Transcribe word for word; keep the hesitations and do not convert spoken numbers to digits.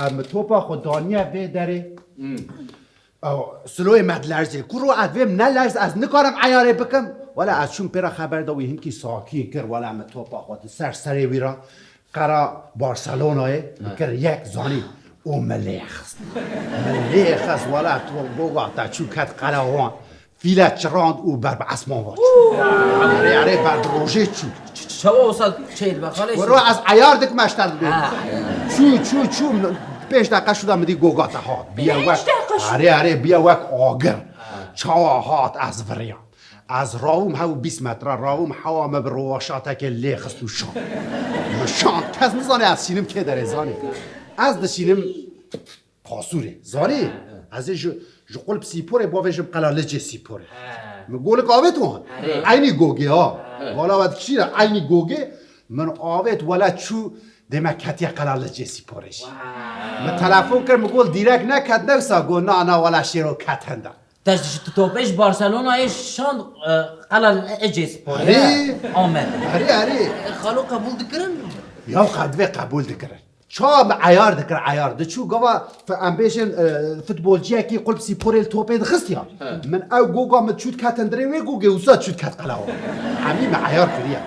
Ev mi topa xwe daniye vê derê. Ew, siloyê me dilerzê. Kuro ez vê min nelerz, ez nikarim eyarê bikim. Wela ez çûm pê re xeber da wî hinkî sakîn kir. Wela mi topa xwe di ser serê wî re qera Barcelonayê mi kir yek zanî. Û mi lê xist. Mi lê xist, wela tu goga te çû ket qera wan. Fîle çirand û ber bi esman va çû. Erê, erê, ber bi rojê çû. Ç-, ç-, çawa wisa çê dibe, xalê? Wero ez eyar dikim ez te dibê. Ha. Çû, çû, çû, pênc deqe şû de min dî goga te hat. Biye wek, erê, erê, biye wek agir. Çawa hat ez viriyam. Ez rawim hew bîst metre, rawim hewa me bi rowaşatekê lê xist û şand. Min şand. Kes nizane ez şînim kê derê zanî. Ez dişînim Qasûrê. Zanî? Ez ê ji, ji qulp sîporê bavêjim qela licê sîporê. He. Min golik avêt wan. Erê. Eynî gogê ha. He. Vala we dikişîne eynî gogê. Min avêt wela çû dê me ketiye qela licê sîporê jî. Min telefon kir, min got dîrek neket newsa, got na na wela şêro ket henda. Te ji topê ji Barcelonayê şand, e, qela licê sîporê. Erê. Amed. Erê, erê. Xalo qebûl dikirin? Ya qe divê qebûl dikirin. Ça me eyar dikir, eyar. Diçû gava f-, em bêjin, e, futbolciyekî qulp sîporê li topê dixistiya. He. Min ew goga min çû diketin dirê wê gogê wisa çû diket qelawa. Hemî me eyar kiriye.